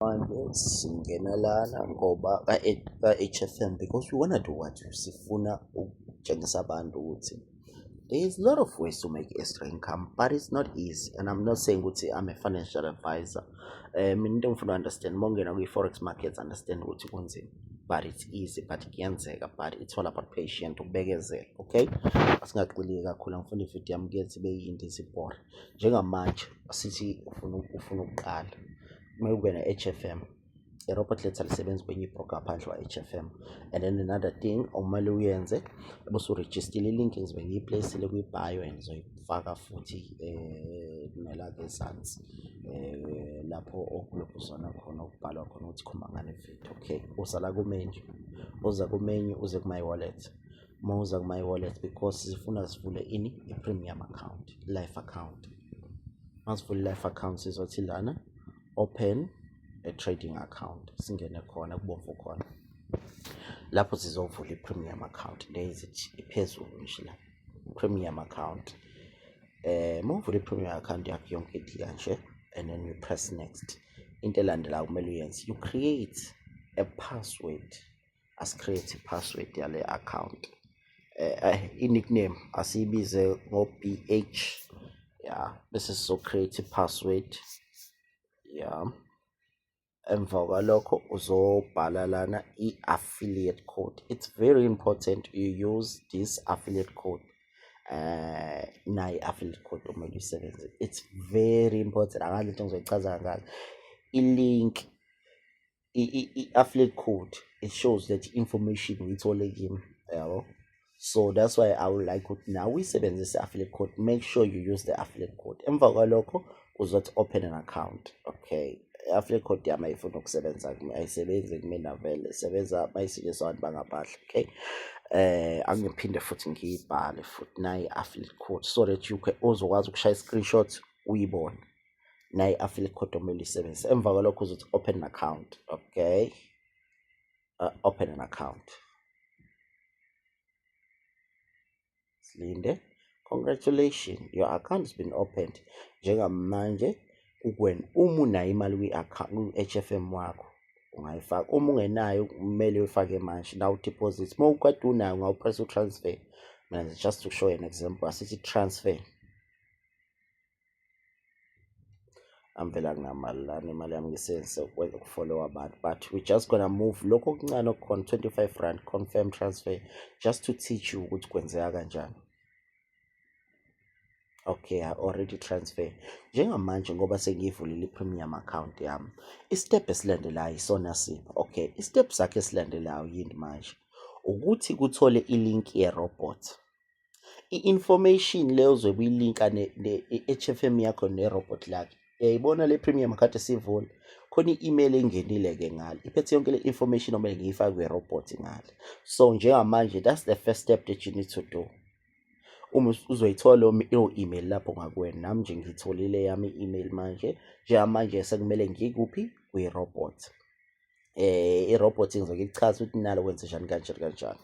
Manje singena lana ngoba ka-H_F_M because we wanna do what? Sifuna ukutshengisa abantu ukuthi there is a lot of ways to make extra income, but it's not easy. And I'm not saying ukuthi I'm a financial advisor. Mina into engifuna understand, uma ungena kwi-forex markets, understand ukuthi kunzima, but it's easy, but kuyenzeka, but it's all about patient, ukubekezela. Okay, asingagxili kakhulu, angifuni ividiyo yami kuyenza ibe yinde izibhore. Njengamanje asithi ufuna ukuqala, kumele ube ne-H_F_M. I-robot lethu alisebenzi kwenye i-broker ngaphandle kwa-H_F_M. And then another thing okumele uyenze, bese urejistile, i-link ngizobe ngiyiplacile kwi-bio and ngizoyifaka futhi nala ezansi lapho okulokhuzana khona, okubhalwa khona ukuthi khomba ngale video. Okay, usala ku-menu, uza ku-menu, uze ku-my wallet. Uma uza ku-my wallet, because sifuna sivule ini? I-premium account, live account. Masivule i-live account, sizothi lana open a trading account, singene khona kubomvu khona lapho sizovula i-premium account. There is it, iphezulu nje la, premium account. Uma uvula i-premium account yakho yonke ithi kanje, and then you press next. Into elandelayo kumele uyenze, you create a password. Asi-create i-password yale account, i-nickname asiyibize ngo-BH, ya, bese sizo-create i-password, ya. Emva kwalokho uzobhala lana i-affiliate code. It's very important you use this affiliate code. Nayi i-affiliate code okumele uyisebenzise. It's very important, angazi into engizoyichaza kangaka. I-link, i-affiliate code, it shows that information uyithole kimi, yabo. So that's why I would like ukuthi nawe uyisebenzise i-affiliate code. Make sure you use the affiliate code. Emva kwalokho uzothi open an account. Okay, i-affiliate code yami ayifuni ukusebenza, ayisebenzi kumina vele, isebenza mayisetshenziswa abantu bangaphandle. Okay, angiphinde futhi ngiyibhale futhi nayi i-affiliate code so that you can uzokwazi ukushaya i-screenshot uyibone. Nayi i-affiliate code omele uyisebenzise. Emva kwalokho uzothi open an account. Okay, open an account, silinde. Congratulations, your account has been opened. Njengamanje kukwena, uma unayo imali kwi-H_F_M wakho ungayifaka, uma ungenayo kumele uyifake manje. Now deposit, uma ukade unayo ungawupress u-transfer. Mina just to show an example, asithi transfer. Amvela kunamali lana, imali yami ngisebenzise ukufollow abantu, but we just gonna move lokho okuncane okukhona, 25 rand, confirm transfer, just to teach you ukuthi kwenzeka kanjani. Okay, I already transfer. Njengamanje ngoba sengiyivulile i-premium account yami, i-step esilandelayo isona siphi? Okay, i-step sakhe esilandelayo yini manje? Ukuthi kuthole i-link ye-robot. I-information leyo ozobe uyilinka ne-H_F_M yakho ne-robot lakhe. Uyayibona le premium account esivula, khona i-email engenile-ke ngale, iphethe yonke le information omele ngiyifake kwi-robot ngale. So njengamanje that's the first step that you need to do. Uma uzoyithola leyo email lapho ngakuwena, nami nje ngiyitholile yami i-email manje. Njengamanje sekumele ngikuphi? Kwi-robot. I-robot ngizoke ichaze ukuthi nalo kwenze njani, kanjani kanjani.